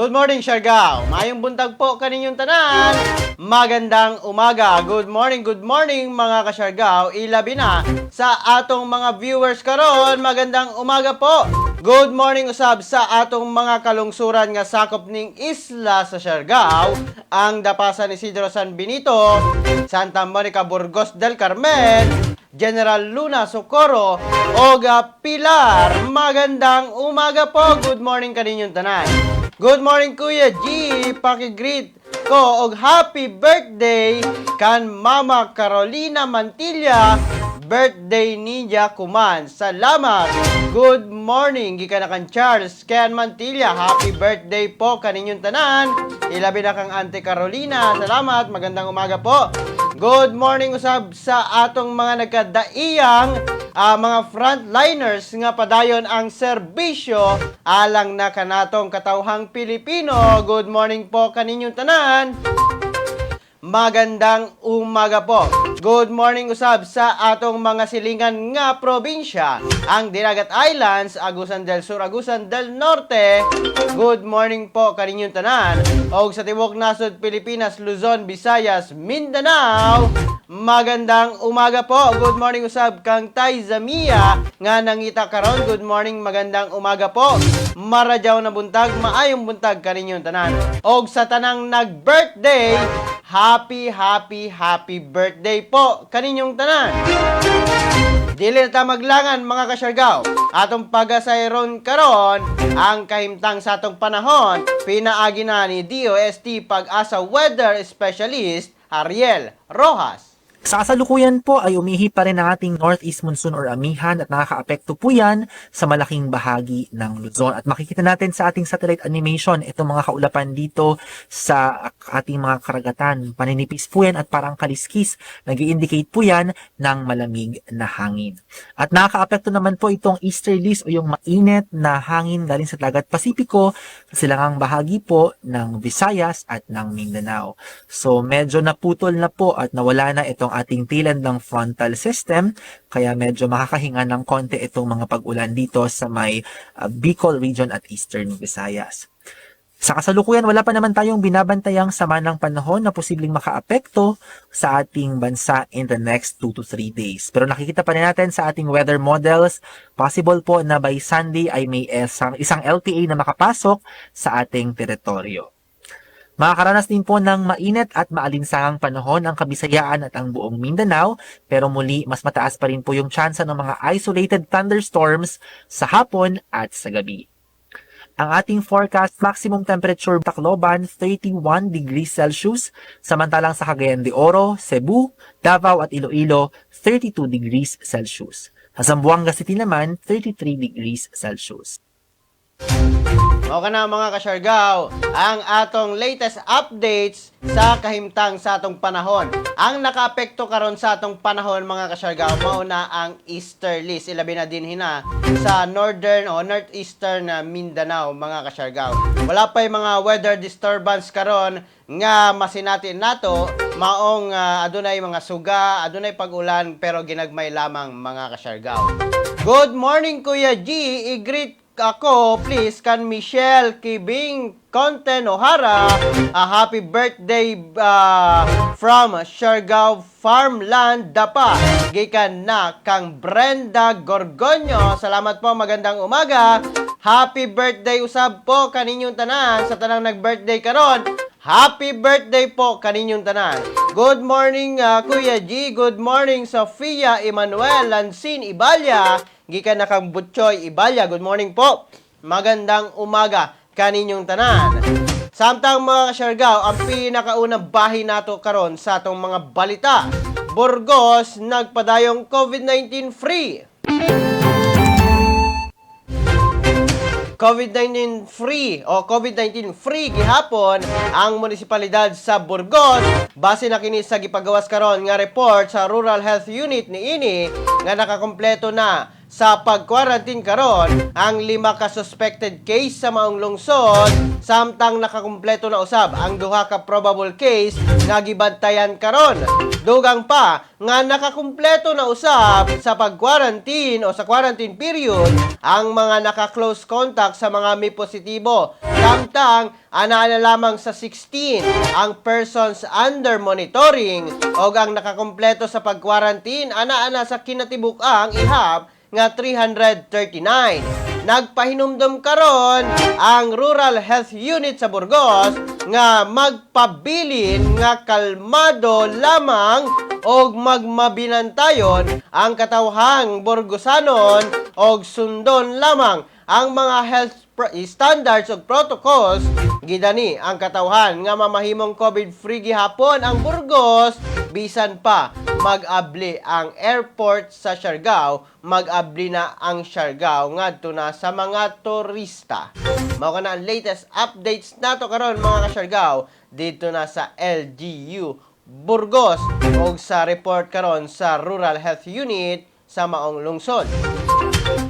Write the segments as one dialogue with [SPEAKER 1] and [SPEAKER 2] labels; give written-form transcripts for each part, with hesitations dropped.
[SPEAKER 1] Good morning, Siargao. Maayong buntag po kaninyong tanan. Magandang umaga. Good morning, mga kasyargao. Ilabi na sa atong mga viewers karon. Magandang umaga po. Good morning usab sa atong mga kalungsuran nga sakop ning isla sa Siargao, ang Dapa, San Isidro, San Benito, Santa Monica, Burgos del Carmen, General Luna, Socorro, og Pilar. Magandang umaga po. Good morning kaninyong tanan. Good morning, Kuya G. Paki-greet ko og happy birthday kan Mama Carolina Mantilla. Birthday niya kuman. Salamat. Good morning gikan na kan Charles Ken Mantilla. Happy birthday po kaninyong tanan. Ilabi na kang Ante Carolina. Salamat. Magandang umaga po. Good morning usab sa atong mga nagkadaiyang mga frontliners nga padayon ang serbisyo alang na kanatong katawhang Pilipino. Good morning po kaninyong tanan. Magandang umaga po. Good morning usab sa atong mga silingan nga probinsya, ang Dinagat Islands, Agusan del Sur, Agusan del Norte. Good morning po kaninyong tanan. Og sa tibuok nasod Pilipinas, Luzon, Visayas, Mindanao. Magandang umaga po. Good morning usab kang Tay Zamia nga nangita karon. Good morning, magandang umaga po. Maradyaw na buntag, maayong buntag kaninyong tanan. Og sa tanang nag-birthday, happy, happy, happy birthday po kaninyong tanan. Dili na ta maglangan, mga kasyargaw. Atong pagasayron karon ang kahimtang sa atong panahon. Pinaagi na ni DOST Pag-asa Weather Specialist Ariel Rojas.
[SPEAKER 2] Sa kasalukuyan po ay umihi pa rin ang ating northeast monsoon or amihan at nakakaapekto po yan sa malaking bahagi ng Luzon. At makikita natin sa ating satellite animation itong mga kaulapan dito sa ating mga karagatan. Paninipis po yan at parang kaliskis. Nag indicate po yan ng malamig na hangin. At nakakaapekto naman po itong easterlies o yung mainit na hangin galing sa Dagat Pasipiko sa silangang bahagi po ng Visayas at ng Mindanao. So medyo naputol na po at nawala na itong ating tail end ng frontal system, kaya medyo makakahinga ng konti itong mga pag-ulan dito sa may Bicol region at Eastern Visayas. Sa kasalukuyan, wala pa naman tayong binabantayang sama ng panahon na posibleng makaapekto sa ating bansa in the next 2 to 3 days. Pero nakikita pa rin natin sa ating weather models, possible po na by Sunday ay may isang LPA na makapasok sa ating teritoryo. Makakaranas din po ng mainit at maalinsangang panahon ang Kabisayaan at ang buong Mindanao, pero muli mas mataas pa rin po yung tsansa ng mga isolated thunderstorms sa hapon at sa gabi. Ang ating forecast maximum temperature, Tacloban 31 degrees Celsius, samantalang sa Cagayan de Oro, Cebu, Davao at Iloilo 32 degrees Celsius. Sa Zamboanga City naman 33 degrees Celsius.
[SPEAKER 1] Mao kana, mga kasyargaw, ang atong latest updates sa kahimtang sa atong panahon. Ang nakaapekto karon sa atong panahon, mga kasyargaw, mao na ang easterlies. Ilabi na din hina sa northern o northeastern na Mindanao, mga kasyargaw. Wala pa mga weather disturbance karon nga masinati nato maong adunay mga suga, adunay pag-ulan pero ginagmay lamang, mga kasyargaw. Good morning, Kuya G, i-greet ako please kan Michelle Kibing Conte Nohara. A happy birthday from Siargao Farmland Dapa. Gikan na kang Brenda Gorgonio. Salamat po, magandang umaga. Happy birthday usab po kaninyong tanan, sa tanang nag-birthday karon. Happy birthday po kaninyong tanan. Good morning, Kuya G. Good morning, Sofia Emmanuel Lansin Ibalya. Gikan na kang Butchoy Ibalya. Good morning po. Magandang umaga kaninyong tanan. Samtang, mga kasyargaw, ang pinakaunang bahin nato karon sa atong mga balita. Burgos nagpadayong COVID-19 free. COVID-19 free o COVID-19 free gihapon ang munisipalidad sa Burgos base na kini sa gipagawas karon nga report sa Rural Health Unit niini nga nakakompleto na sa pag-quarantine karon ang 5 ka suspected case sa maong lungsod, samtang nakakumpleto na usab ang duha ka probable case nga gibantayan karon. Dugang pa nga nakakumpleto na usab sa pag-quarantine o sa quarantine period ang mga naka-close contact sa mga may positibo. Samtang anaa na lamang sa 16 ang persons under monitoring og ang nakakumpleto sa pag-quarantine anaa na sa kinatibuk-ang ihap nga 339. Nagpahinumdom karon ang Rural Health Unit sa Burgos nga magpabilin nga kalmado lamang og magmabinantayon ang katawhang Burgosanon og sundon lamang ang mga health standards ug protocols. Gidani ang katawhan nga mamahimong COVID-free gihapon ang Burgos bisan pa mag-abli ang airport sa Siargao, mag-abli na ang Siargao ngadto na sa mga turista. Mao kana ang latest updates nato karon, mga ka-Siargao, dito na sa LGU Burgos ug sa report karon sa Rural Health Unit sa maong lungsod.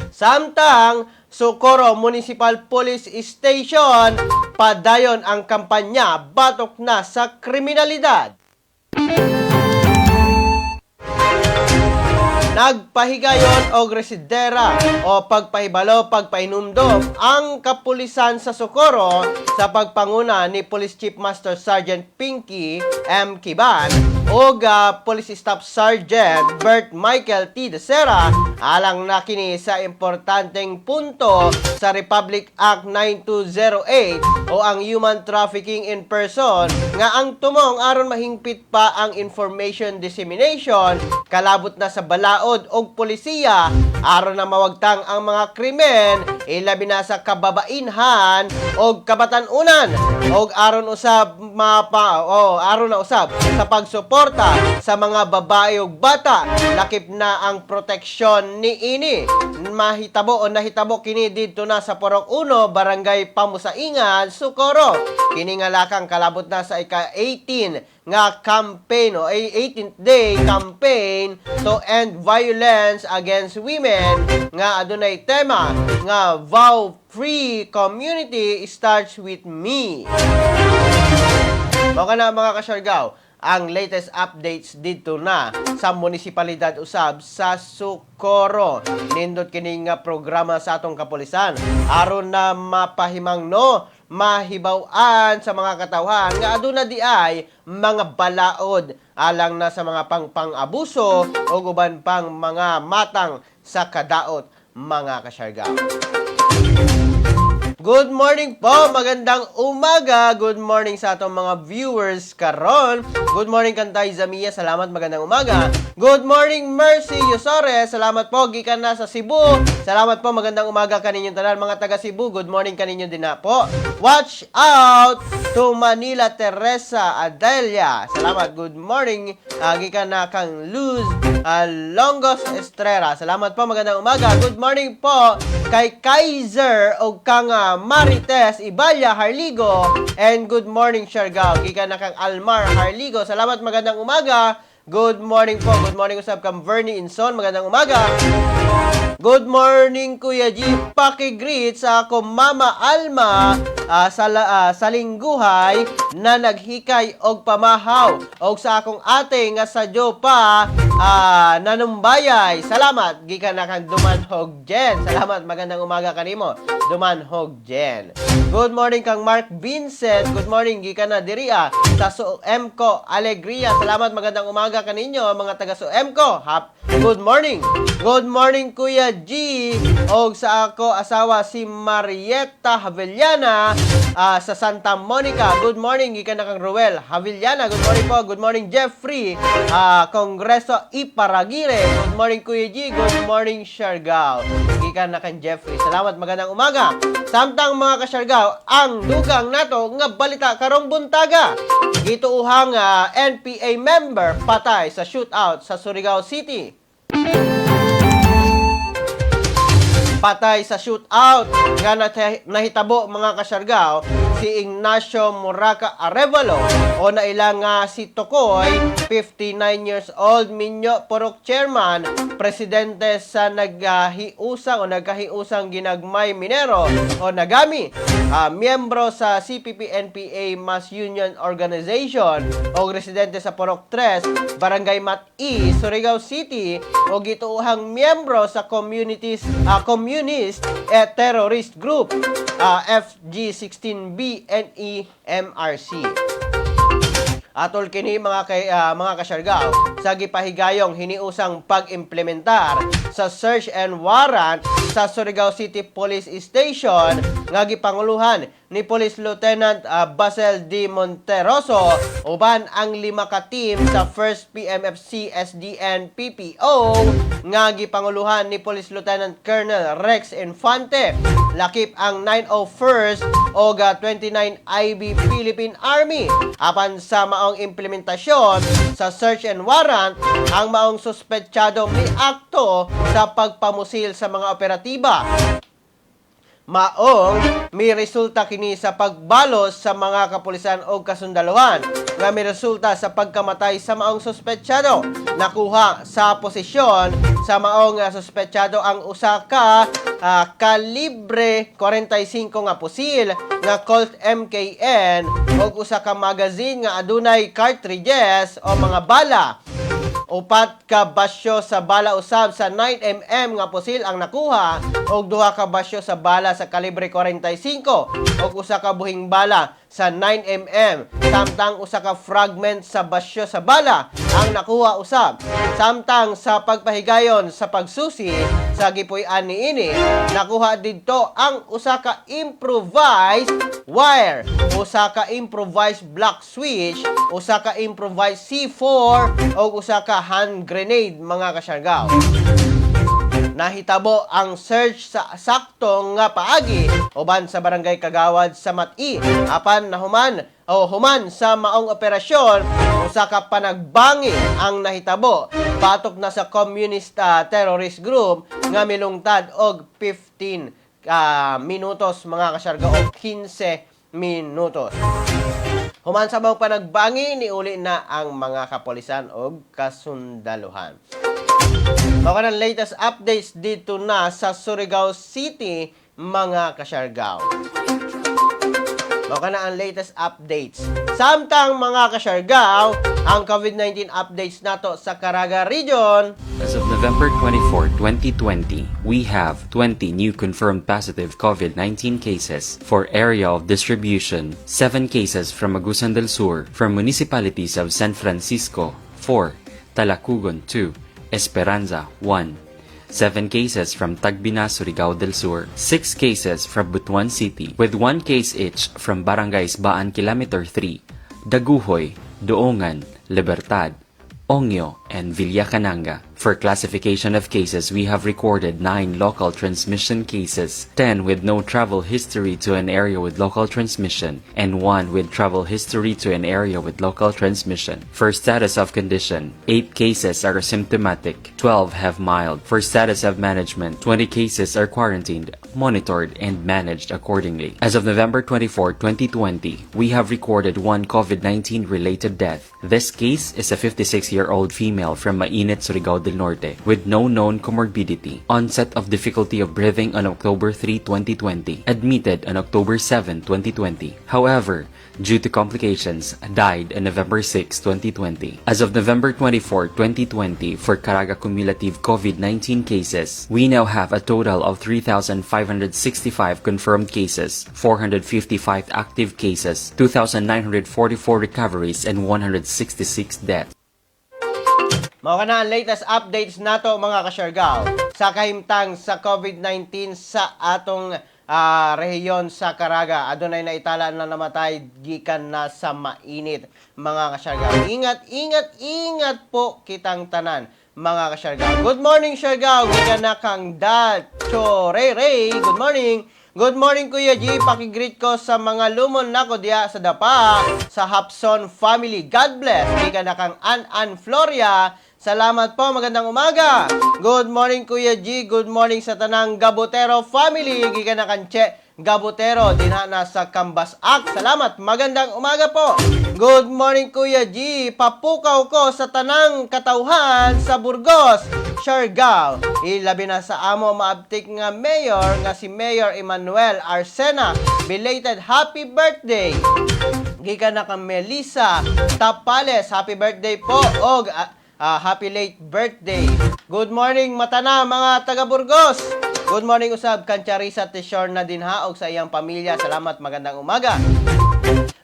[SPEAKER 1] Samtang Socorro Municipal Police Station, padayon ang kampanya batok na sa kriminalidad. Nagpahigayon og residera o pagpahibalo, pagpahinumdom ang kapulisan sa Socorro sa pagpanguna ni Police Chief Master Sergeant Pinky M. Kiban o Police Staff Sergeant Bert Michael T. Dacera alang na kini sa importanteng punto sa Republic Act 9208 o ang Human Trafficking in Person nga ang tumong aron mahingpit pa ang information dissemination kalabot na sa balaod og polisiya aron na mawagtang ang mga krimen, ilabi na sa kababainhan og kabatan-unan, og aron usab mapa o aron na usab sa pagsuporta sa mga babae ug bata, lakip na ang proteksyon niini. Mahitabo o nahitabo kini didto na sa Purok 1, Barangay Pamusaingan, Socorro. Kini nga lakang kalabot na sa ika-18 nga campaign o 18th day campaign to end violence against women nga adunay tema nga "Vow Free Community Starts with Me." Mao kana, mga kasyargaw, ang latest updates dito na sa munisipalidad usab sa Socorro. Nindot kini nga programa sa atong kapulisan aron na mapahimangno, mahibaw-an sa mga katawhan nga aduna di ay mga balaod alang na sa mga pangpang-abuso o uban pang mga matang sa kadaot, mga kasyargaw. Good morning po, magandang umaga. Good morning sa atong mga viewers karon. Good morning, Kantay Zamia, salamat, magandang umaga. Good morning, Mercy Yosore, salamat po, gikan na sa Cebu. Salamat po, magandang umaga kaninyong tanan, mga taga Cebu. Good morning kaninyo din na po. Watch out to Manila, Teresa Adelia. Salamat, good morning. Gikan na kang Luz Longos Estrera. Salamat po, magandang umaga. Good morning po kay Kaiser o kang Marites Ibalya Harligo and good morning, Siargao. Gikan na kang Almar Harligo. Salamat, magandang umaga. Good morning po. Good morning usab kang Vernie Inson. Magandang umaga. Good morning, Kuya G. Paki-greet sa ako Mama Alma sa lingguhay na naghikay og pamahaw og sa akong ate nga sa pa nanumbayay. Salamat, gikan na kang Dumanhog Jen. Salamat, magandang umaga kanimo, Dumanhog Jen. Good morning kang Mark Vincent. Good morning, gikan na diriya sa Suemco Alegria. Salamat, magandang umaga kaninyo, mga taga Suemco. Good morning. Good morning, Kuya G. Og sa ako asawa si Marietta Havellana sa Santa Monica. Good morning, gikan na kang Ruel Havellana. Good morning po. Good morning, Jeffrey Congreso Iparagire. Good morning, Kuya G. Good morning, Siargao. Gikan na kang Jeffrey. Salamat, magandang umaga. Samtang, mga kasyargao, ang dugang nato nga balita karong buntaga. Gituuhang NPA member patay sa shootout sa Surigao City. Patay sa shootout nga nahitabo, mga kasyargao, sa Si Ignacio Muraca Arevalo o naila nga si Tokoy, 59 years old, Minyo Purok Chairman, presidente sa naghiusang o nagkahiusang Ginagmay Minero o Nagami, miyembro sa CPP-NPA Mass Union Organization o residente sa Purok 3, Barangay Mat-I, Surigao City, o gituohang miyembro sa communities Communist Terrorist Group FG16B NEMRC. Atol kini mga kasyargaw sa gipahigayong hiniusang pag-implementar sa search and warrant sa Surigao City Police Station nga gipanguluhan ni Police Lieutenant Basil D. Monteroso uban ang lima ka team sa 1st PMFC SDN PPO nga gipanguluhan ni Police Lieutenant Colonel Rex Infante, lakip ang 901st o 29 IB Philippine Army. Apan sa maong implementasyon sa search and warrant, ang maong suspetsado miakto sa pagpamusil sa mga operatiba. Maong mi resulta kini sa pagbalos sa mga kapulisan o kasundaluhan nga mi resulta sa pagkamatay sa maong suspetsado. Nakuha sa posisyon sa maong suspetsado ang usa ka kalibre 45 nga pusil nga Colt MKN ug usa ka magazine nga adunay cartridges o mga bala. 4 ka basyo sa bala usab sa 9 mm nga pusil ang nakuha og 2 ka basyo sa bala sa kalibre 45 ug usa ka buhing bala sa 9 mm, samtang usa ka fragment sa basyo sa bala ang nakuha usab. Samtang sa pagpahigayon sa pagsusi sa gipuy-an niini, nakuha didto ang usa ka improvised wire, usa ka improvised block switch, usa ka improvised C4 ug usa ka hand grenade, mga kasyargaw. Nahitabo ang search sa saktong nga paagi uban sa barangay Kagawad sa Mat-i. Apan nahuman o human sa maong operasyon, usa ka panagbangi ang nahitabo batok na sa communist terrorist group nga milungtad og 15 minutos, mga kasyargaw, o 15 minutos. Human sa maong panagbangi, niuli na ang mga kapolisan og kasundaluhan. Mao ng latest updates dito na sa Surigao City, mga kasyargaw. Mao na ang latest updates. Samtang, mga kasyargaw, ang COVID-19 updates nato sa Caraga Region.
[SPEAKER 3] As of November 24, 2020, we have 20 new confirmed positive COVID-19 cases. For area of distribution, 7 cases from Agusan del Sur, from municipalities of San Francisco, 4, Talacogon, 2, Esperanza, 1. 7 cases from Tagbina, Surigao del Sur, 6 cases from Butuan City, with 1 case each from Barangays Baan Kilometer 3, Daguhoy, Doongan, Libertad, Ongyo, and Villa Cananga. For classification of cases, we have recorded 9 local transmission cases, 10 with no travel history to an area with local transmission, and 1 with travel history to an area with local transmission. For status of condition, 8 cases are asymptomatic, 12 have mild. For status of management, 20 cases are quarantined, monitored, and managed accordingly. As of November 24, 2020, we have recorded one COVID-19 related death. This case is a 56-year-old female from Mainit, Surigao del Norte, with no known comorbidity. Onset of difficulty of breathing on October 3, 2020. Admitted on October 7, 2020. However, due to complications, died on November 6, 2020. As of November 24, 2020, for Caraga cumulative COVID-19 cases, we now have a total of 3,565 confirmed cases, 455 active cases, 2,944 recoveries, and 166 deaths.
[SPEAKER 1] Mao kana ang latest updates nato, mga kasyargaw, sa kahimtang sa COVID-19 sa atong rehiyon sa Caraga. Adunay naitala na namatay gikan na sa mainit, mga kasyargaw. Ingat, ingat, ingat po kitang tanan, mga kasyargaw. Good morning, Siargao, gikan na kang Dal Chore Ray. Good morning. Good morning, Kuya G. Paki-greet ko sa mga lumon nako diya sa Dapa, sa Hapson family. God bless. Gikan na kang An An Floria. Salamat po. Magandang umaga. Good morning, Kuya G. Good morning sa tanang Gabutero family. Gikan na kang Che Gabutero dinha na sa Kambasak. Salamat, magandang umaga po. Good morning, Kuya G. Papukaw ko sa tanang katawhan sa Burgos, Siargao. Ilabi na sa amo maabtik nga mayor nga si Mayor Emmanuel Arsena. Belated happy birthday. Gikan na kang Melissa Tapales. Happy birthday po og happy late birthday. Good morning matana mga taga Burgos. Good morning usab kan Charissa Tishor na dinha og sa iyang pamilya. Salamat, magandang umaga.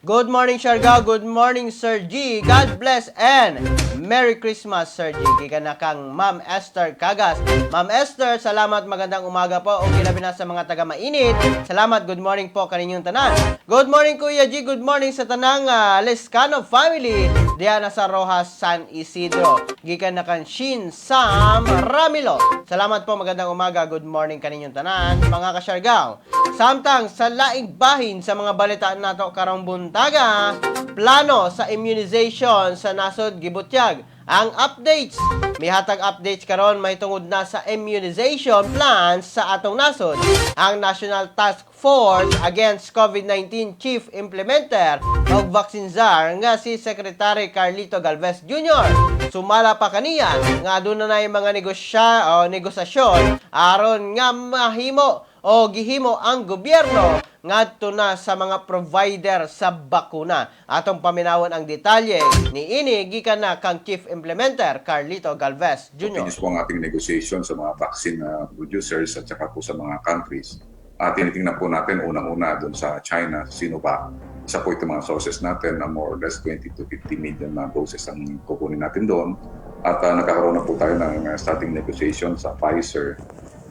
[SPEAKER 1] Good morning, Siargao. Good morning, Sir G. God bless and Merry Christmas, Sir G. Gikan na kang Ma'am Esther Cagas. Ma'am Esther, salamat, magandang umaga po. O kilabi na sa mga taga Mainit. Salamat, good morning po kaninyong tanan. Good morning, Kuya G. Good morning sa tanang Lescano family. Diya na sa Rojas, San Isidro. Gikan na kang Shin Sam Ramilo. Salamat po, magandang umaga. Good morning kaninyong tanan, mga kasyargaw. Samtang sa laing bahin sa mga balitaan nato karong buntaga, plano sa immunization sa nasod gibutyag. Ang updates, mihatag updates karon may tungod na sa immunization plans sa atong nasod. Ang National Task Force Against COVID-19 Chief Implementer og Vaccine Czar nga si Secretary Carlito Galvez Jr. Sumala pa kaniya nga aduna na mga negosya o negosasyon aron nga mahimo o gihimo ang gobyerno ngadto na sa mga provider sa bakuna. Atong paminawon ang detalye ni ini gikan na kang Chief Implementer Carlito Galvez Jr.
[SPEAKER 4] Continuous po ang ating negotiation sa mga vaccine producers at saka po sa mga countries. Tinitingnan po natin unang-una doon sa China, Sinovac. Isa po itong mga sources natin na more or less 20 to 50 million na doses ang kukunin natin doon. At nagkakaroon na po tayo ng starting negotiation sa Pfizer.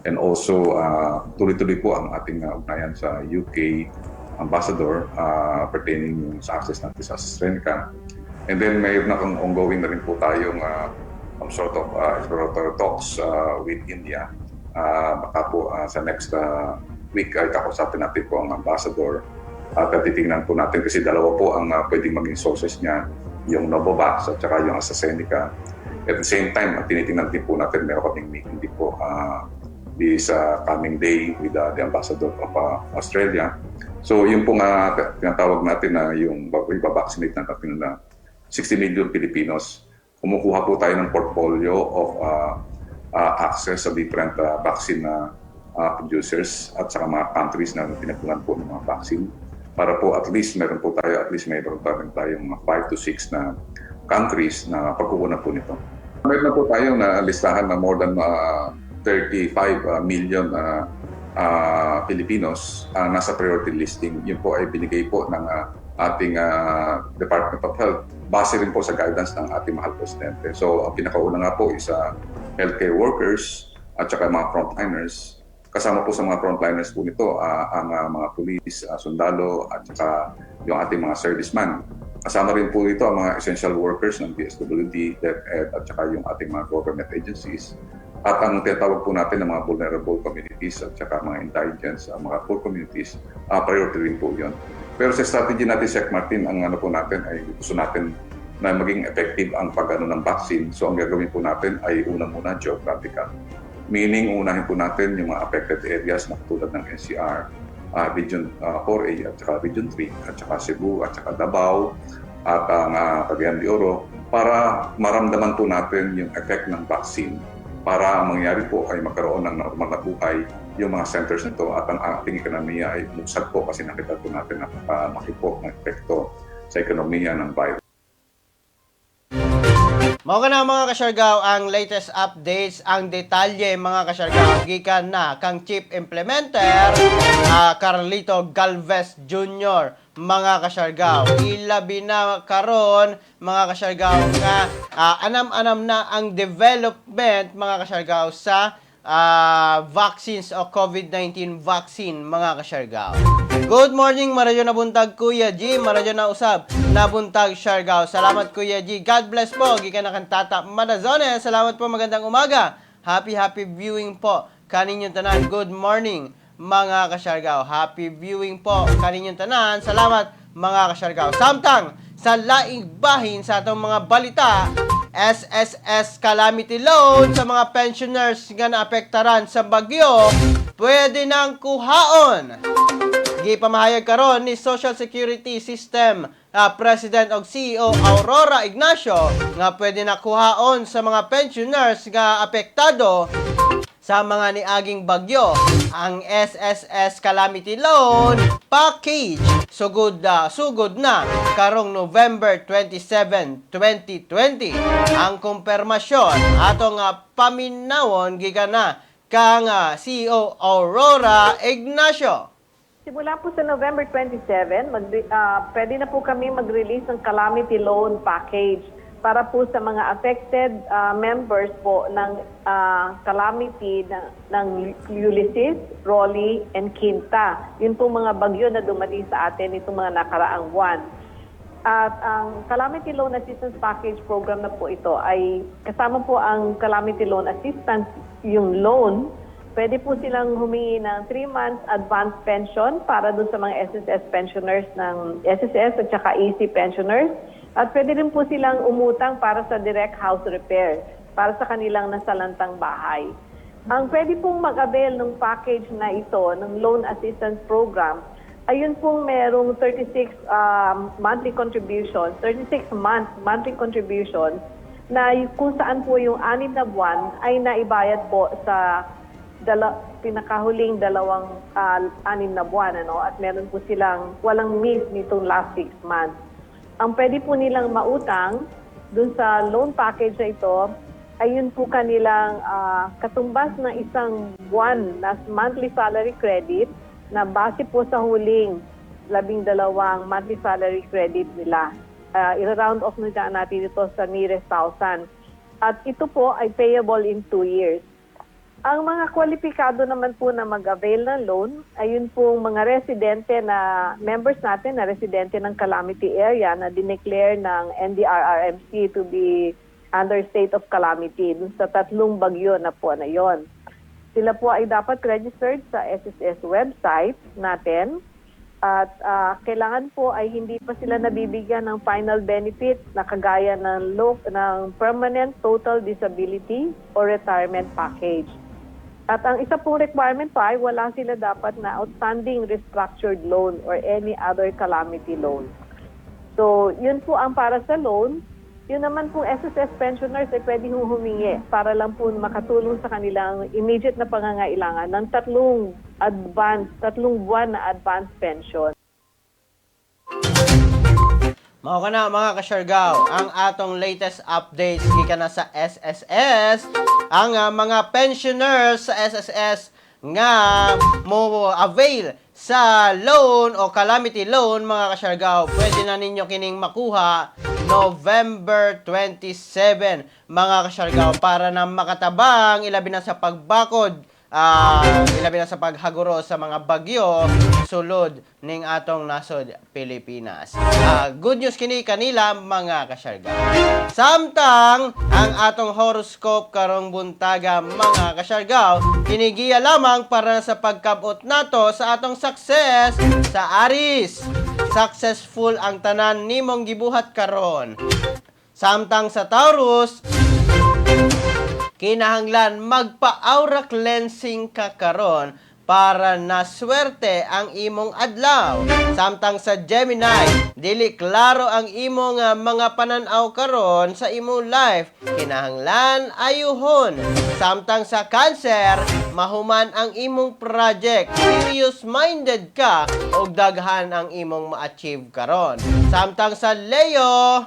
[SPEAKER 4] And also, tuloy-tuloy po ang ating ugnayan sa UK ambassador pertaining yung sa access natin sa AstraZeneca. And then mayroon na kang ongoing na rin po tayong some sort of exploratory talks with India. Baka po sa next week ay kakausapin natin po ang ambassador at titingnan po natin kasi dalawa po ang pwedeng maging sources niya, yung Novavax at saka yung AstraZeneca. At the same time, tinitingnan din po natin, meron kaming meeting din po this coming day with the ambassador of Australia. So yung po nga tinatawag natin na yung iba-vaccinate natin na 60 million Filipinos, kumukuha po tayo ng portfolio of access sa different vaccine na producers at saka mga countries na pinagkunan po ng mga vaccine para po at least meron po tayo, at least meron pa rin tayong mga 5 to 6 na countries na pagkukunan po nito. Meron na po tayong na listahan na more than 35 million Filipinos nasa priority listing. Yun po ay binigay po ng ating Department of Health base rin po sa guidance ng ating mahal presidente. So ang pinakauna nga po is healthcare workers at saka mga frontliners. Kasama po sa mga frontliners po nito ang mga police, sundalo at saka yung ating mga serviceman. Kasama rin po ito ang mga essential workers ng DSWD, DepEd at saka yung ating mga government agencies. At ang tinatawag po natin ng mga vulnerable communities at saka mga indigents, mga poor communities, priority rin po yun. Pero sa strategy natin, Sec Martin, ang ano po natin ay gusto natin na maging effective ang pag-ano ng vaccine. So ang gagawin po natin ay una muna geographical. Meaning, unahin po natin yung mga affected areas na katulad ng NCR, Region 4A at saka Region 3 at saka Cebu at saka Davao at ang Cagayan de Oro para maramdaman po natin yung effect ng vaccine para ang mangyari po ay magkaroon ng normal na buhay yung mga centers nito at ang ating ekonomiya ay umusad po kasi nakita po natin napakalaki po ng epekto sa ekonomiya ng virus.
[SPEAKER 1] Mao kana, mga kasyargaw, ang latest updates, ang detalye, mga kasyargaw, gikan na kang Chief Implementer Carlito Galvez Jr., mga kasyargaw. Ilabi na karon, mga kasyargaw, nga anam-anam na ang development, mga kasyargaw, sa vaccines o COVID-19 vaccine, mga kasyargaw. Good morning, marayo na buntag, Kuya G, marayo na usab na buntag, Siargao. Salamat, Kuya G. God bless po. Gikan na kang Tata Madazone. Salamat po, magandang umaga. Happy happy viewing po kaninyong tanan. Good morning, mga kasyargaw. Happy viewing po kaninyong tanan. Salamat, mga kasyargaw. Samtang sa laing bahin sa atong mga balita, SSS Calamity Loan sa mga pensioners nga naapektaran sa bagyo, pwede nang kuhaon. Gipamahayag karon ni Social Security System President og CEO Aurora Ignacio nga pwede na kuhaon sa mga pensioners nga apektado sa mga niaging bagyo ang SSS Calamity Loan Package sugod na karong November 27, 2020. Ang kumpirmasyon atong paminawon gikan na kang CEO Aurora Ignacio.
[SPEAKER 5] Simula po sa November 27, pwede na po kami mag-release ng Calamity Loan Package para po sa mga affected members po ng calamity ng Ulysses, Rolly, and Quinta. Yun po mga bagyo na dumating sa atin itong mga nakaraang buwan. At ang Calamity Loan Assistance Package Program na po ito ay kasama po ang Calamity Loan Assistance, yung loan. Pwede po silang humingi ng 3 months advance pension para dun sa mga SSS pensioners ng SSS at saka EC pensioners. At pwede rin po silang umutang para sa direct house repair, para sa kanilang nasalantang bahay. Ang pwede pong mag-avail ng package na ito, ng loan assistance program, ayun pong merong 36 monthly contributions, 36 month monthly contributions na kung saan po yung 6 na buwan ay naibayad po sa pinakahuling dalawang 6 na buwan, ano, at meron po silang walang miss nitong last 6 months. Ang pwede po nilang mautang dun sa loan package na ito ay yun po kanilang katumbas ng isang buwan na monthly salary credit na base po sa huling 12 monthly salary credit nila. I-round off na natin ito sa nearest thousand. At ito po ay payable in 2 years. Ang mga kwalipikado naman po na mag-avail ng loan, ayun pong mga residente na members natin na residente ng calamity area na dineclare ng NDRRMC to be under state of calamity dun sa tatlong bagyo na po na yon. Sila po ay dapat registered sa SSS website natin at kailangan po ay hindi pa sila nabibigyan ng final benefit na kagaya ng permanent total disability or retirement package. At ang isa pong requirement pa ay wala sila dapat na outstanding restructured loan or any other calamity loan. So, yun po ang para sa loan. Yun naman pong SSS pensioners ay pwede hong humingi para lang po makatulong sa kanilang immediate na pangangailangan ng 3 buwan na advance pension.
[SPEAKER 1] Mao kana, mga kasyargaw, ang atong latest updates gikan na sa SSS. Ang mga pensioners sa SSS nga mo avail sa loan o calamity loan, mga kasyargaw, pwede na ninyo kining makuha November 27, mga kasyargaw, para na makatabang ilabi na sa pagbakod, ilabi na sa paghaguro sa mga bagyo sulod ning atong nasod Pilipinas. Good news kini kanila, mga kasyargaw. Samtang ang atong horoscope karong buntaga, mga kasyargaw, kinigiya lamang para sa pagkabot nato sa atong success sa Aries. Successful ang tanan nimong gibuhat karon. Samtang sa Taurus, kinahanglan magpa-aura cleansing ka karon para na swerte ang imong adlaw. Samtang sa Gemini, dili klaro ang imong mga pananaw karon sa imong life. Kinahanglan ayuhon. Samtang sa Cancer, mahuman ang imong project. Serious minded ka ug daghan ang imong ma-achieve karon. Samtang sa Leo,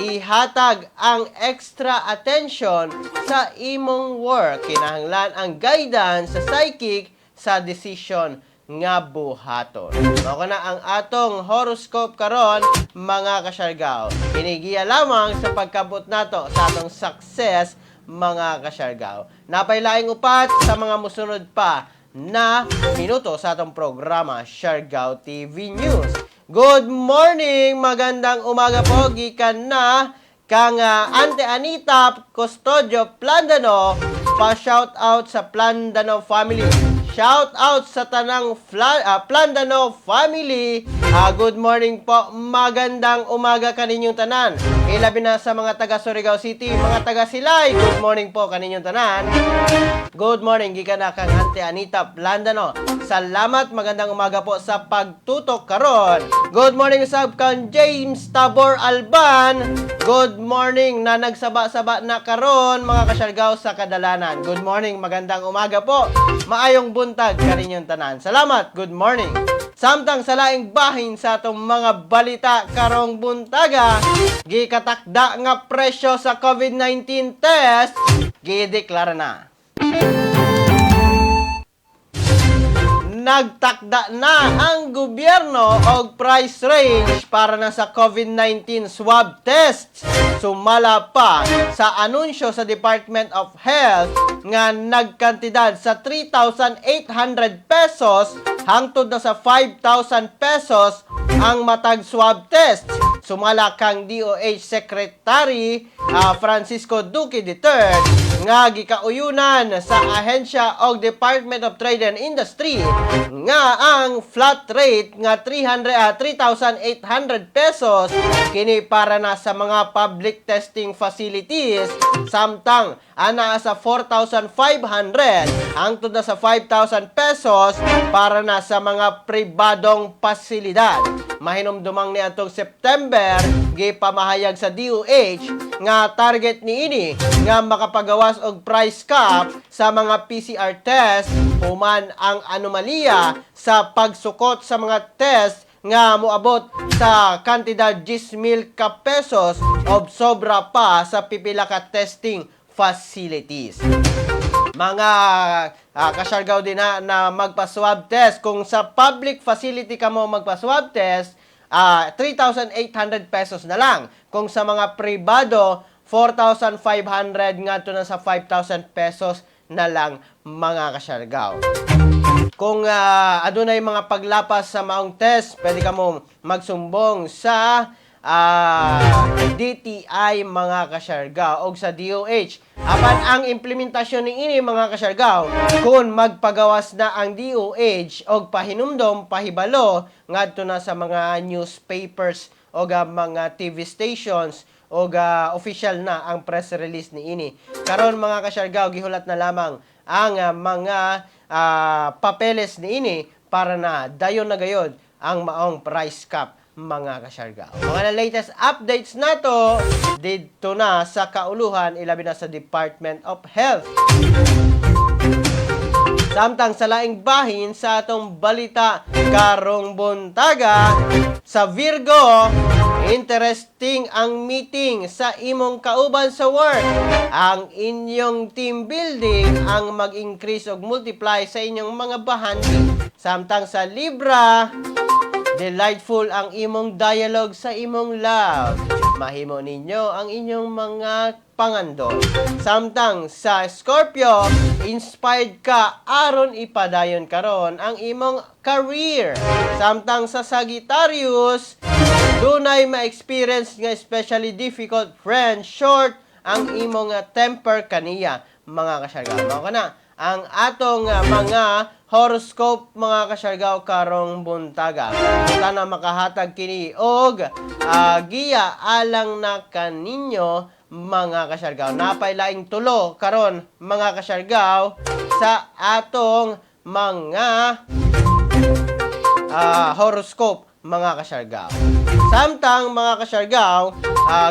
[SPEAKER 1] ihatag ang extra attention sa imong work. Kinahanglan ang guidance sa psychic sa decision nga buhaton. Mao kana ang atong horoscope karon, mga kasyargaw. Kinigiya lamang sa pagkabot nato sa atong success, mga kasyargaw. Napay laing upat sa mga musunod pa na minuto sa atong programa Siargao TV News. Good morning! Magandang umaga po gikan na kang Ante Anita Custodio Plandano, pa shout out sa Plandano family. Shout out sa tanang Plandano family. Good morning po. Magandang umaga kaninyong tanan. Ilabi na sa mga taga Surigao City, mga taga Silay. Good morning po kaninyong tanan. Good morning gikan na kang Ante Anita Plandano. Salamat, magandang umaga po sa pagtutok karon. Good morning sab kang James Tabor Alban. Good morning na nagsaba-saba na karon, mga kasyargaw, sa kadalanan. Good morning, magandang umaga po. Maayong buntag kaninyong tanan. Salamat, good morning. Samtang sa laing bahin sa atong mga balita karong buntaga, gikatakda nga presyo sa COVID-19 test, gideklara na. Nagtakda na ang gobyerno og price range para na sa COVID-19 swab tests. Sumala pa sa anunsyo sa Department of Health nga nagkantidad sa 3,800 pesos hangtod na sa 5,000 pesos ang matag swab test. Sumala kang DOH Secretary Francisco Duque III nga gikauyunan sa ahensya og Department of Trade and Industry nga ang flat rate nga 3,800 pesos kini para na sa mga public testing facilities, samtang ana sa 4,500 hangtod na sa 5,000 pesos para na sa mga pribadong pasilidad. Mahinumdumang ni atong September, gipamahayag sa DOH nga target niini nga makapagawas og price cap sa mga PCR test human ang anomalya sa pagsukot sa mga test nga moabot sa kantidad 10,000 ka pesos o sobra pa sa pipila ka testing facilities. Mga kasyargaw din na magpa-swab test. Kung sa public facility ka mo magpa-swab test, 3,800 pesos na lang. Kung sa mga pribado, 4,500 ngadto na sa 5,000 pesos na lang, mga kasyargaw. Kung adunay mga paglapas sa maong test, pwede ka mo magsumbong sa DTI, mga kasyargaw, o sa DOH. Apan ang implementasyon ni ini, mga kasyargaw, kung magpagawas na ang DOH og pahinumdom, pahibalo ngadto na sa mga newspapers o mga TV stations o official na ang press release ni ini. Karon, mga kasyargaw, gihulat na lamang ang mga papeles ni ini para na dayon na gayod ang maong price cap, mga kasyargaw. Mga na latest updates nato didto na sa kauluhan, ilabi na sa Department of Health. Samtang sa laing bahin sa atong balita karong buntaga, sa Virgo, interesting ang meeting sa imong kauban sa work. Ang inyong team building ang mag-increase og multiply sa inyong mga bahandi. Samtang sa Libra, delightful ang imong dialogue sa imong love. Mahimo ninyo ang inyong mga pangando. Samtang sa Scorpio, inspired ka aron ipadayon karon ang imong career. Samtang sa Sagittarius, dunay ma-experience nga especially difficult friend, short ang imong temper kaniya, mga kasyargaw. Mao kana ang atong mga horoscope, mga kasyargaw, karong buntaga. Sana makahatag kini og giya alang na kaninyo, mga kasyargaw. Napay laing tulo karon, mga kasyargaw, sa atong mga horoscope, mga kasyargaw. Samtang, mga kasyargaw,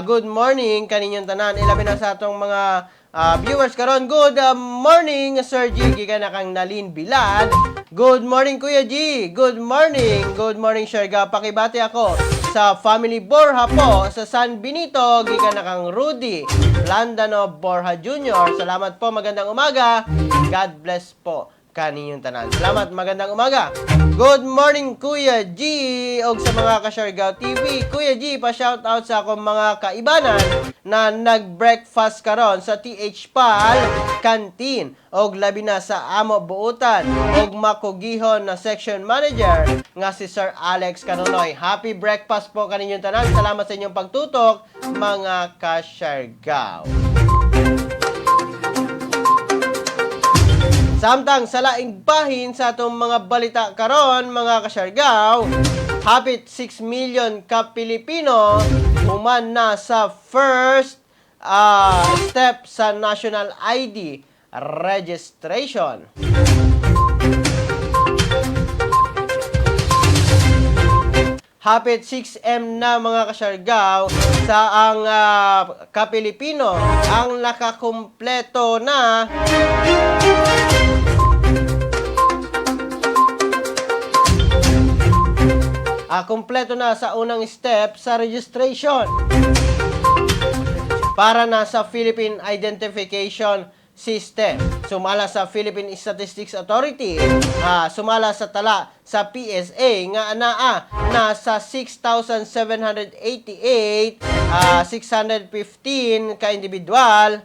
[SPEAKER 1] good morning kaninyong tanan. Ilabi na sa atong mga viewers karon. Good morning, Sir G. Gikan na kang Nalin Bilad. Good morning, Kuya G. Good morning. Good morning, Sherga. Pakibati ako sa family Borja po sa San Benito. Gikan na kang Rudy Landano Borja Jr. Salamat po. Magandang umaga. God bless po kaninyong tanan. Salamat, magandang umaga. Good morning, Kuya G, og sa mga ka-Siargao TV. Kuya G, pa shout out sa akong mga kaibanan na nag-breakfast karon sa TH Pal Canteen og labi na sa amo buutan og makugihon na section manager nga si Sir Alex Canonoy. Happy breakfast po kaninyong tanan. Salamat sa inyong pagtutok, mga ka-Siargao. Samtang sa laing bahin sa atong mga balita karon, mga kasyargaw, hapit 6 million ka Pilipino human na sa first step sa national ID registration. Hapit 6M na, mga kasyargaw, sa ang kapilipino ang nakakumpleto na kumpleto na sa unang step sa registration para na sa Philippine Identification System. Sumala sa Philippine Statistics Authority, sumala sa tala sa PSA nga anaa nasa 6,788 615 ka individual.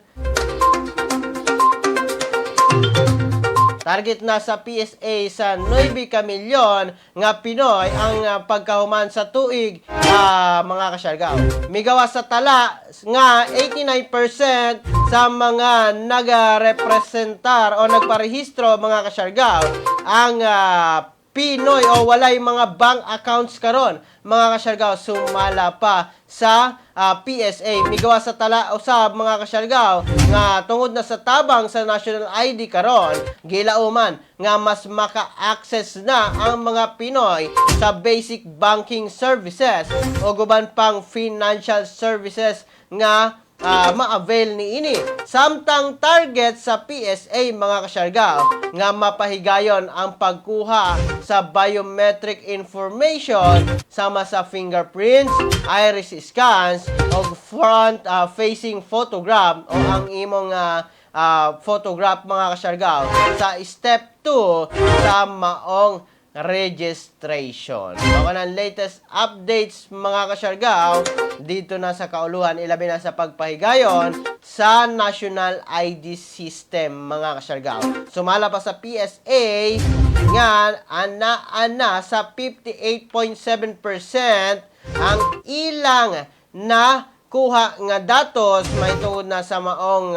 [SPEAKER 1] Target na sa PSA sa 9 ka milyon nga Pinoy ang pagkahuman sa tuig, mga kasyargaw. Migawa sa tala nga 89% sa mga nagarepresentar o nagparehistro, mga kasyargaw, ang Pinoy o walay mga bank accounts karon, mga kasyargaw, sumala pa sa PSA. Migawa sa tala usab, mga kasyargaw, nga tungod na sa tabang sa national ID karon, gilauman nga mas maka-access na ang mga Pinoy sa basic banking services o guban pang financial services nga ma-avail niini. Samtang target sa PSA, mga kasyargaw, nga mapahigayon ang pagkuha sa biometric information sama sa fingerprints, iris scans o front facing photograph o ang imong photograph, mga kasyargaw, sa step 2 sa maong registration. Mao ang latest updates, mga kasyargaw, dito na sa kauluhan, ilabi na sa pagpahigayon sa National ID System, mga kasyargaw. Sumala pa sa PSA nga ana-ana sa 58.7% ang ilang na kuha nga datos mahitungod na sa maong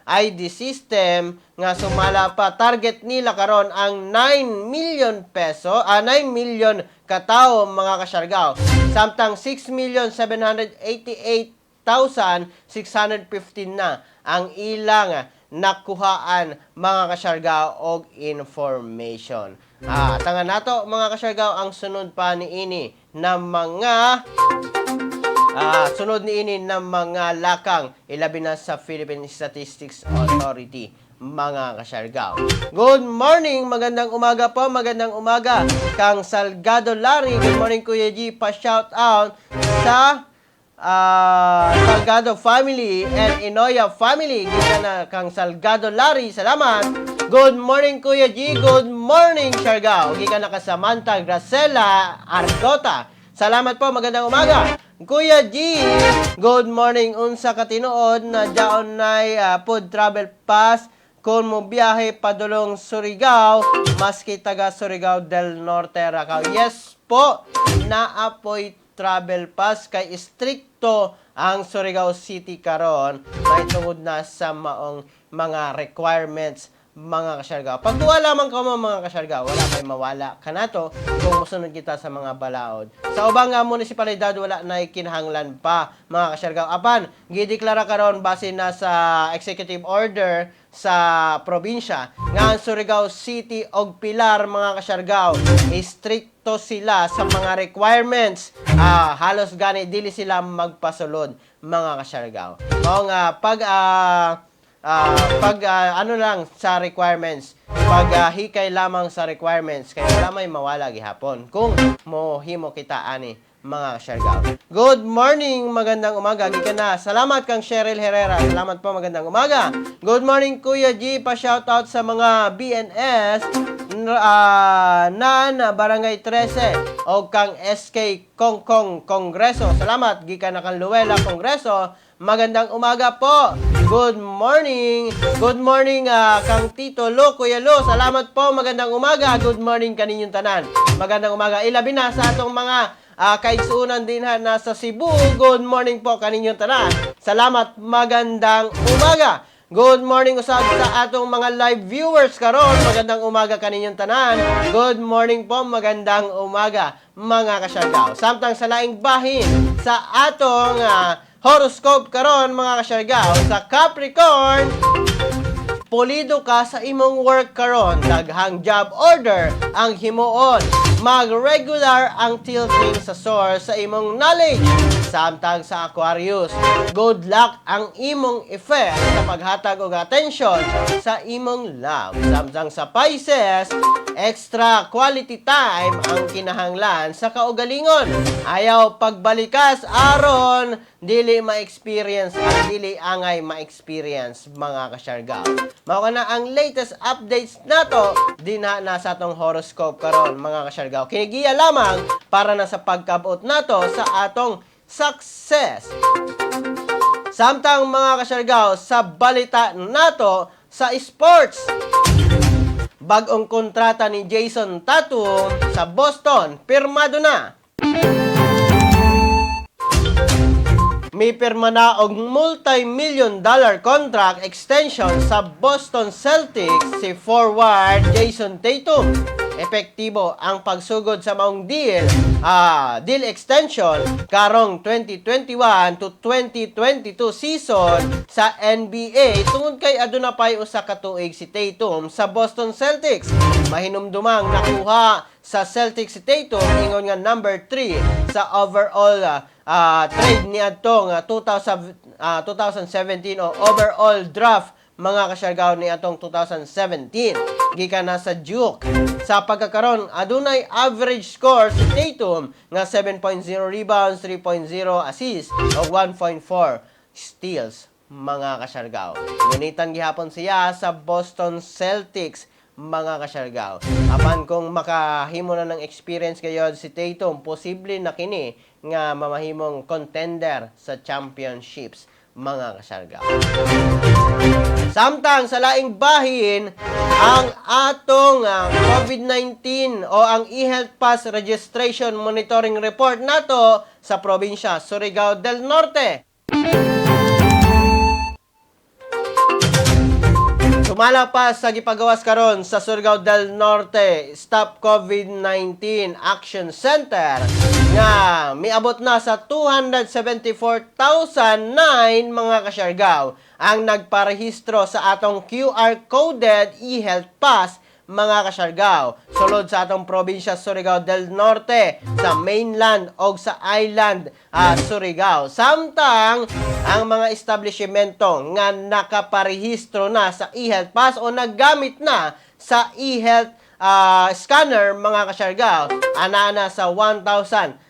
[SPEAKER 1] ID system nga sumala pa target nila karon ang 9 million peso, 9 million katao, mga kasyargaw, samtang 6,788,615 na ang ilang nakuhaan, mga kasyargaw, og information. Tanga nato, mga kasyargaw, ang sunod pa niini na mga sunod niini ng mga lakang, ilabi na sa Philippine Statistics Authority, mga kasyargaw. Good morning, magandang umaga po, magandang umaga kang Salgado Larry. Good morning, Kuya G, pa-shout out sa Salgado family and Inoya family. Gikan na kang Salgado Larry. Salamat. Good morning, Kuya G. Good morning, Siargao. Gikan na ka Samantha Gracela Argota. Salamat po, magandang umaga. Kuya G, good morning. Unsa ka tinuod na jaon nay food travel pass kung mo biyahe padulong Surigao maski taga Surigao del Norte ra ka? Yes po, naapoy travel pass kay istrikto ang Surigao City karon may tungod na sa maong mga requirements, mga kasyargaw. Pagtuwa lamang ka mo, mga kasyargaw, wala kay mawala kanato kung musunod kita sa mga balaod. Sa ubang nga munisipalidad, wala na kinahanglan pa, mga kasyargaw. Apan, gideklara karon base na sa executive order sa probinsya nga ang Surigao City og Pilar, mga kasyargaw, stricto sila sa mga requirements. Halos gani dili sila magpasulod, mga kasyargaw. Mao nga pag ano lang sa requirements, pag hikay lamang sa requirements kay wala may mawala gihapon kung mohimo kita ani, mga kasyargaw. Good morning, magandang umaga. Gikan na. Salamat kang Cheryl Herrera. Salamat po, magandang umaga. Good morning, Kuya G. Pa-shoutout sa mga BNS nan Barangay 13 o kang SK Kongkong Kongreso. Salamat gikan na kang Luela Kongreso. Magandang umaga po. Good morning. Good morning kang Tito Lo, Kuya Lo. Salamat po. Magandang umaga. Good morning kaninyong tanan. Magandang umaga. Ilabi na sa atong mga kaigsuunan din ha nasa Cebu. Good morning po kaninyong tanan. Salamat. Magandang umaga. Good morning usab sa atong mga live viewers karon. Magandang umaga kaninyong tanan. Good morning po, magandang umaga, mga kasyargaw. Samtang sa laing bahin sa atong horoscope karon, mga kasyargaw, sa Capricorn, pulido ka sa imong work karon, daghang job order ang himuon. Mag-regular ang tilting sa source sa imong knowledge. Samtang sa Aquarius, good luck ang imong effect sa paghatag og attention sa imong love. Samtang sa Pisces, extra quality time ang kinahanglan sa kaugalingon. Ayaw pagbalikas aron dili ma-experience ang dili angay ma-experience, mga kasyargaw. Mao kana ang latest updates nato dinha na sa atong horoscope karon, mga kasyargaw. Kini giya lamang para na sa pagkabot nato sa atong success. Samtang, mga kasyargaw, sa balita nato sa sports, bagong kontrata ni Jayson Tatum sa Boston, pirmado na. May pirma na og multi-million dollar contract extension sa Boston Celtics si forward Jayson Tatum. Epektibo ang pagsugod sa maong deal extension karong 2021 to 2022 season sa NBA tungod kay aduna pay usa ka tuig si Tatum sa Boston Celtics. Mahinumdumang nakuha sa Celtics si Tatum ingon nga number 3 sa overall trade niadtong 2017 o overall draft, mga kasyargaw, ni atong 2017 gikan na sa Duke. Sa pagkakaron, adunay average score si Tatum nga 7.0 rebounds, 3.0 assists ug 1.4 steals, mga kasyargaw. Gunitan gihapon siya sa Boston Celtics, mga kasyargaw. Apan kung makahimo na ng experience gayon si Tatum, posible na kini nga mamahimong contender sa championships, mga kasyargaw. Samtang sa laing bahin, ang atong COVID-19 o ang eHealth Pass Registration Monitoring Report nato sa probinsya Surigao del Norte. Sumala pa sa gipagawas karon sa Surigao del Norte Stop COVID-19 Action Center nga miabot na sa 274,009, mga kasyargaw, ang nagparehistro sa atong QR coded eHealth Pass, mga kasyargaw, sulod sa atong probinsya Surigao del Norte, sa mainland o sa island Surigao. Samtang ang mga establishmento nga nakaparehistro na sa eHealth Pass o naggamit na sa eHealth scanner, mga kasyargaw, ana na sa 1,630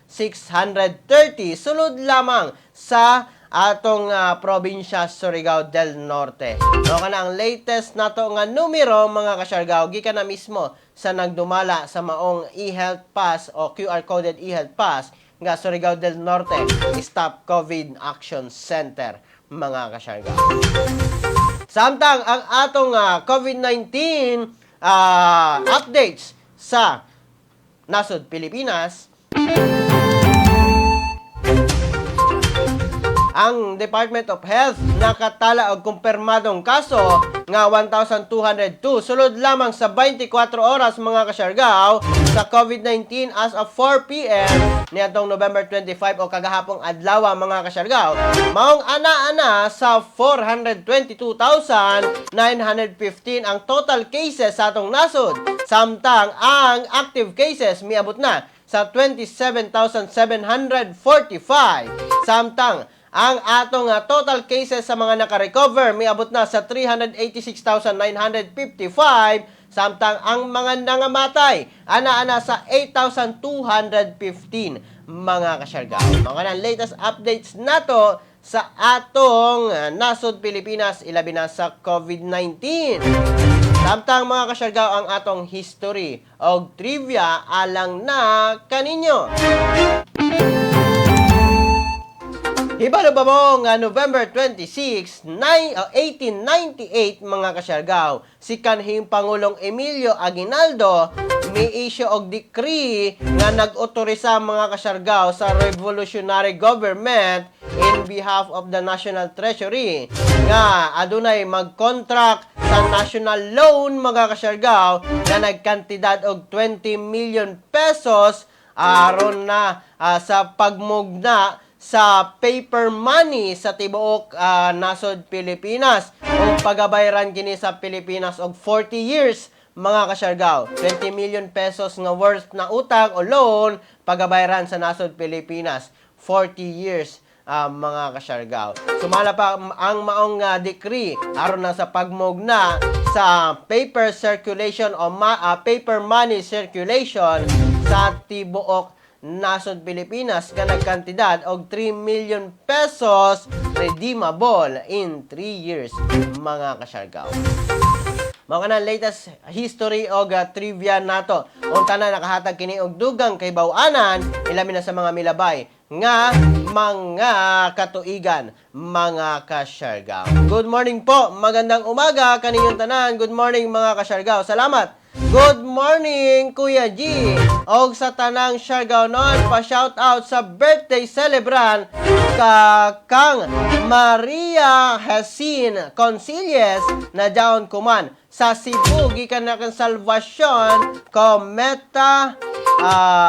[SPEAKER 1] sulod lamang sa atong probinsya Surigao del Norte. So kana ang latest nato nga numero, mga kasyargaw, gikan na mismo sa nagdumala sa maong eHealth Pass o QR coded eHealth Pass nga Surigao del Norte Stop COVID Action Center, mga kasyargaw. Samtang ang atong COVID-19 updates sa nasod Pilipinas, ang Department of Health nakatala og kumpirmadong kaso nga 1,202 sulod lamang sa 24 oras, mga kasyargaw, sa COVID-19 as of 4 p.m. niadtong November 25 o kagahapong adlaw, mga kasyargaw. Maong ana-ana sa 422,915 ang total cases sa atong nasod. Samtang ang active cases miabot na sa 27,745. Samtang ang atong total cases sa mga naka-recover miabot na sa 386,955, samtang ang mga nangamatay ana-ana sa 8,215, mga kasyargaw. Mga nang latest updates nato sa atong nasod Pilipinas, ilabi na sa COVID-19. Samtang, mga kasyargaw, ang atong history og trivia alang na kaninyo. Hibalo ba mo nga November 26, 1898, mga kasyargaw, si kanhing Pangulong Emilio Aguinaldo mi-issue og decree nga nag-otorisa, mga kasyargaw, sa revolutionary government in behalf of the National Treasury nga adunay mag-contract sa national loan, mga kasyargaw, na nagkantidad og 20 million pesos aron na sa pagmugna sa paper money sa tibuok nasod Pilipinas o pagabayran kini sa Pilipinas og 40 years, mga kasyargaw. 20 million pesos nga worth na utang o loan, pagabayran sa nasod Pilipinas 40 years, mga kasyargaw. Sumala pa ang maong decree aron na sa pagmugna sa paper circulation o paper money circulation sa tibuok nasod Pilipinas nga nagkantidad og 3 million pesos redeemable in 3 years, mga kasyargaw. Mao kana latest history og trivia nato. Unta na nakahatag kini og dugang kay baw-anan ilabi na sa mga milabay nga mga katuigan, mga kasyargaw. Good morning po, magandang umaga kaninyong tanan. Good morning, mga kasyargaw. Salamat. Good morning, Kuya G. Og sa tanang Siargao noon, pa shout out sa birthday celebrant ka kang Maria Hasin Concilies na down kuman sa Cebu gikan na kang Salvacion Cometa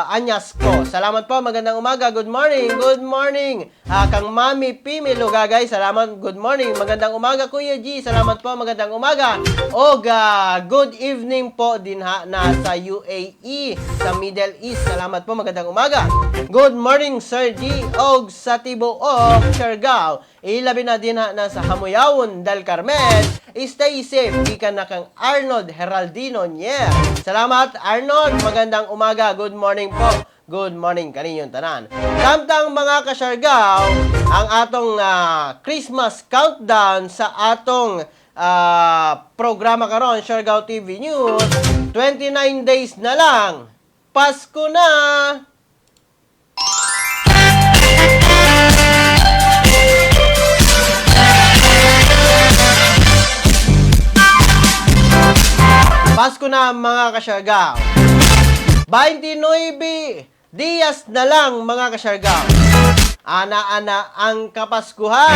[SPEAKER 1] Anyasco. Salamat po, magandang umaga. Good morning. Good morning. Kang Mami Pimi Lugagay, salamat. Good morning. Magandang umaga, Kuya G. Salamat po, magandang umaga. Og good evening po din ha na sa UAE, sa Middle East. Salamat po, magandang umaga. Good morning, Sir G. Og sa tibuok Siargao. Ilabi na din ha na sa Hamuyawon del Carmen. Stay safe. Gikan na kang Arnold Heraldino Nier. Salamat, Arnold. Magandang umaga. Good morning po. Good morning kaninyong tanan. Samtang, mga kasyargaw, ang atong Christmas countdown sa atong programa karon, Siargao TV News, 29 days na lang. Pasko na! Pasko na, mga kasyargaw. 29 dias na lang, mga kasyargaw. Ana-ana ang Kapaskuhan.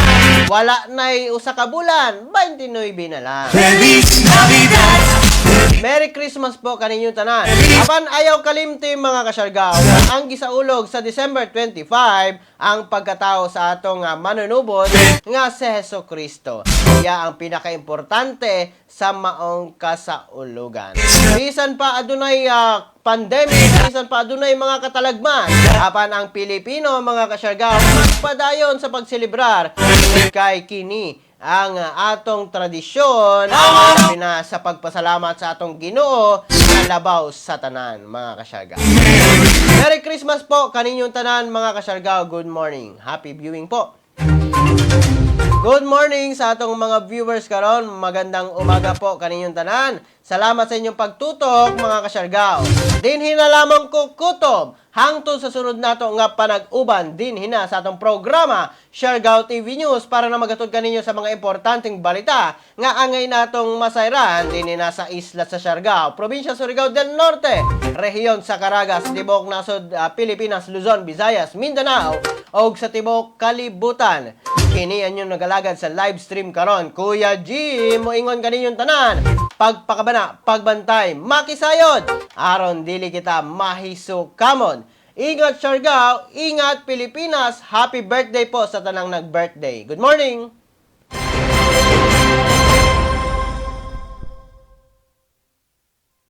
[SPEAKER 1] Wala na'y usa ka bulan, 29 na lang.
[SPEAKER 6] Feliz Navidad.
[SPEAKER 1] Merry Christmas po kaninyong tanan. Apan ayaw kalimti, mga kasyargaw, ang gisaulog sa December 25 ang pagkatao sa atong manunubos nga si Heso Kristo. Siya ang pinakaimportante sa maong kasaulugan. Bisan pa adunay pandemic, bisan pa adunay mga katalagman, apan ang Pilipino, mga kasyargaw, padayon sa pagselebrar kay kini ang atong tradisyon labi na sa pagpasalamat sa atong Ginoo nga labaw sa tanan, mga kasyargaw. Merry Christmas po kaninyong tanan, mga kasyargaw. Good morning. Happy viewing po. Good morning sa atong mga viewers karon. Magandang umaga po kaninyong tanan. Salamat sa inyong pagtutok, mga kasyargaw. Dinhi na lamang ko kutob hangtod sa sunod nato nga panag-uban dinhi na sa atong programa Siargao TV News para na magatod kaninyo sa mga importanteng balita nga angay natong masayran dinhi na sa isla sa Siargao, probinsya Surigao del Norte, rehiyon sa Caraga, tibuok nasod Pilipinas, Luzon, Visayas, Mindanao ug sa tibuok kalibutan. Kini ang inyong nagalagad sa live stream karon, Kuya G, moingon kaninyong tanan. Pagpakabana, pagbantay, makisayod aron dili kita mahisukamon. Ingat Siargao, ingat Pilipinas. Happy birthday po sa tanang nag-birthday. Good morning.